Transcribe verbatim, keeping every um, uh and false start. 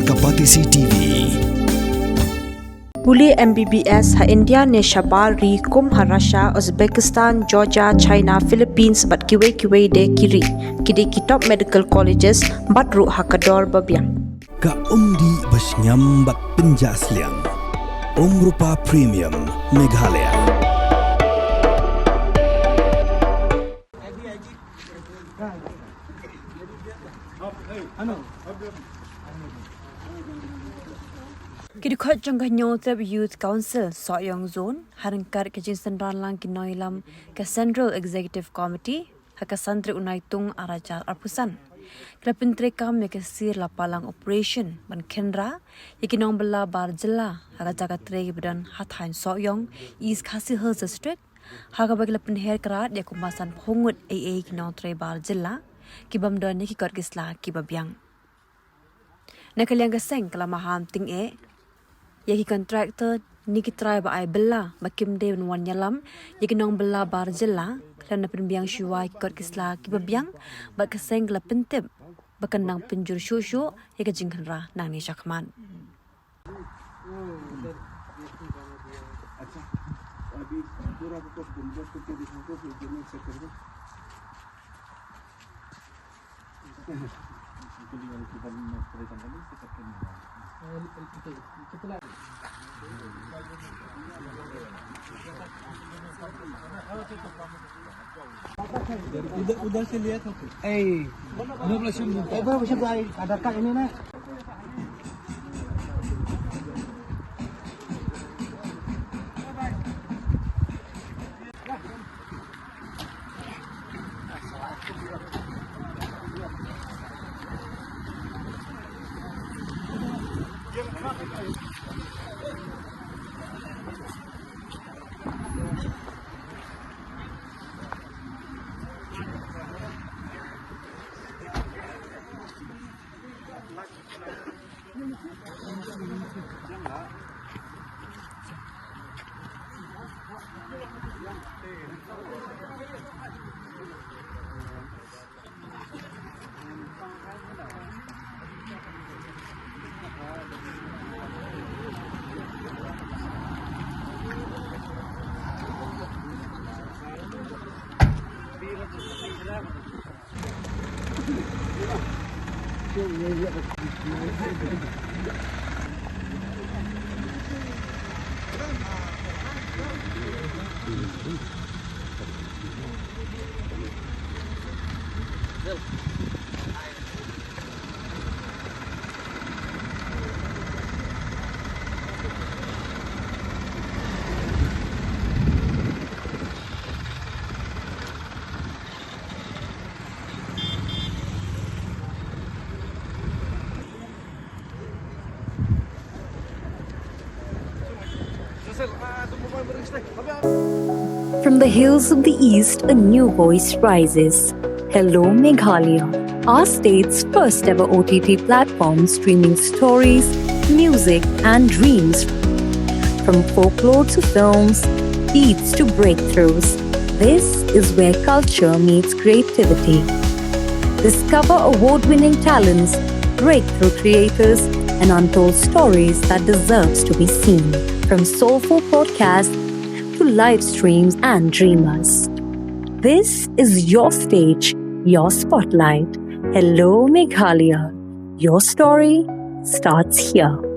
Kapatisi T V. Pule M B B S ha India ne shabar ri kum ha Russia, Uzbekistan, Georgia, China, Philippines bad kiwei kiwei de ki ri. Ki dei ki top medical colleges bad ruh ha ka dor ba biang. Ka umdih ba shngiam bad pynjah sliang. Umrupa Premium Meghalaya. Ki dkhot jong ka Hynñiewtrep Youth Council Sohiong Zone ha ryngkat ka jingsynran lang ki nongïalam ka Central Executive Committee ha ka san tarik u Naitung ar hajar arphew san. Ki la pyntreikam ïa ka sir la palang operation ban khynra ïa ki nongbylla bar jylla ha ka jaka trei kiba don ha thaiñ Sohiong, East Khasi Hills District, ha kaba ki la pynher krad ïa kumba sanphew ngut eiei ki nongtrei bar jylla ki bym don ïa ki kot ki sla kiba biang. Na ka liang ka seng ka la maham tyngeh ïa ki contractor ne ki trai ba ai bylla ba kim dei ban wan ïalam ïa ki nongbylla bar jylla, khlem da pynbiang shuwa ïa ki kot ki sla kiba biang, bad ka seng ka la pyntip ba kan nang pynjur shuh shuh ïa ka jingkhynra nangne shakhmat. उधर, उधर से लिया था कुछ। ए, एक बार उसे भाई, आधार कार्ड इन्हें ना। From the hills of the East, a new voice rises. Hello Meghalaya, our state's first ever O T T platform streaming stories, music, and dreams. From folklore to films, beats to breakthroughs, this is where culture meets creativity. Discover award winning talents, breakthrough creators, and untold stories that deserves to be seen. From soulful podcasts to live streams and dreamers. This is your stage, your spotlight. Hello Meghalaya. Your story starts here.